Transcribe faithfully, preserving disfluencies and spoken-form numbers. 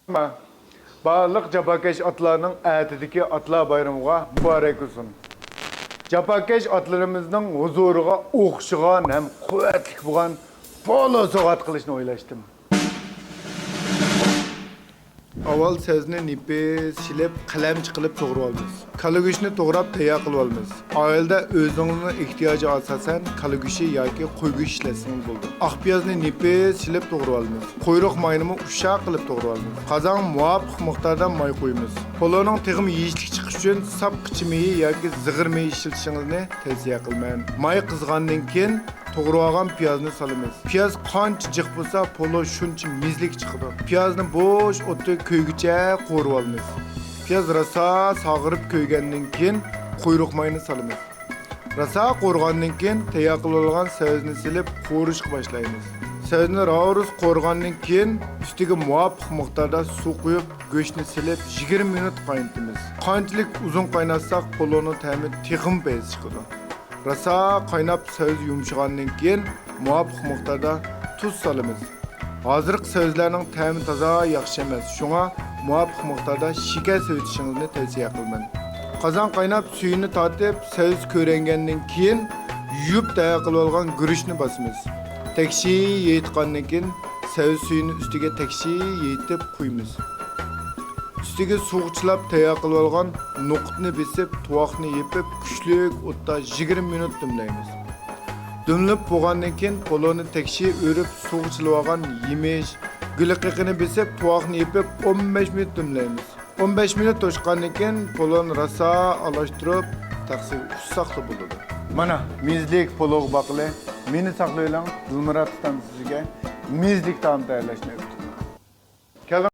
بارلىق جاپاكەش ئاتىلارنىڭ ئەتىدىكى ئاتىلار بايرىمىغا مۇبارەك بولسۇن. جاپاكەش ئاتىلىرىمىزنىڭ ھۇزۇرىغا ئوخشىغان ھەم قۇۋۋەتلىك بولغان پولو سوۋغات قىلىشنى ئويلاشتىم. ئاۋۋال سەۋزىنى نېپىز شىلىپ، قەلەمچە قىلىپ توغرىۋالىمىز. كالا گۆشنى توغراپ تەييار قىلىۋالىمىز. ئائىلىدە ئۆزىڭىزنىڭ ئېھتىياجىغا ئاساسەن كالا گۆشى ياكى قوي گۆشى ئىشلەتسىڭىز بولىدۇ. ئاق پىيازنى نېپىز شىلىپ توغرىۋالىمىز. قۇيرۇق ماينىمۇ ئۇششاق قىلىپ توغرىۋالىمىز. قازانغا مۇۋاپىق مىقداردا ماي قۇيىمىز. پولونىڭ تېخىمۇ يېيىشلىك چىقىشى ئۈچۈن ساپ قىچا مېيى ياكى زىغىر مېيى ئىشلىتىشىڭىزنى تەۋسىيە قىلىمەن. ماي قىزغاندىن كېيىن توغرىۋالغان پىيازنى سالىمىز. پىياز قانچە جىق بولسا، پولو شۇنچە مېزىلىك چىقىدۇ. پىيازنى بوش ئوتتا كۆيگۈچە قورۇۋالىمىز. پىياز راسا ساغىرىپ كۆيگەندىن كېيىن، قۇيرۇق ماينى سالىمىز. راسا قورۇغاندىن كېيىن، تەييار قىلىۋالغان سەۋزىنى سېلىپ قورۇشقا باشلايمىز. سەۋزىنى راۋۇرۇس قورۇغاندىن كېيىن، ئۈستىگە مۇۋاپىق مىقداردا سۇ قۇيۇپ، گۆشنى سېلىپ، يىگىرمە مىنۇت قاينىتىمىز. قانچىلىك ئۇزۇن قايناتساق، پولونىڭ تەمى تېخىمۇ پەيز چىقىدۇ. راسا قايناپ، سەۋزە يۇمشىغاندىن كېيىن، مۇۋاپىق مىقداردا تۇز سالىمىز. ھازىرقى سەۋزىلەرنىڭ تەمى تازا ياخشى ئەمەس، شۇڭا مۇۋاپىق مىقداردا شېكەر سېلىۋېتىشىڭىزنى تەۋسىيە قىلىمەن. قازان قايناپ، سۈيىنى تارتىپ، سەۋزە كۆرەڭگەندىن كېيىن، يۇيۇپ تەييار قىلىۋالغان گۈرۈچنى باسىمىز. تەكشى يېيىتقاندىن كېيىن، سەۋزە سۈيىنى ئۈستىگە تەكشى يېيىتىپ قۇيىمىز. ئۈستىگە سۇغا چىلاپ تەييار قىلىۋالغان نوقۇتنى بېسىپ، تۇۋاقنى يېپىپ، كۈچلۈك ئوتتا يىگىرمە مىنۇت دۈملەيمىز. دۈملىنىپ بولغاندىن كېيىن، پولونى تەكشى ئۆرۈپ، سۇغا چىلىۋالغان يېمىش، گۈلە قېقىنى بېسىپ، تۇۋاقنى يېپىپ، ئون بەش مىنۇت دۈملەيمىز. ئون بەش مىنۇت توشقاندىن كېيىن، پولونى راسا ئالاشتۇرۇپ، تەخسىگە ئۇسساقلا بولىدۇ. مانا، مېزىلىك پولوغا باققىلى، مېنى ساقلىۋېلىڭ، دىلمۇرات ئۇستام سىزگە مېزىلىك تائام تەييارلاشنى ئۆگىتىدۇ. كەلدىڭ.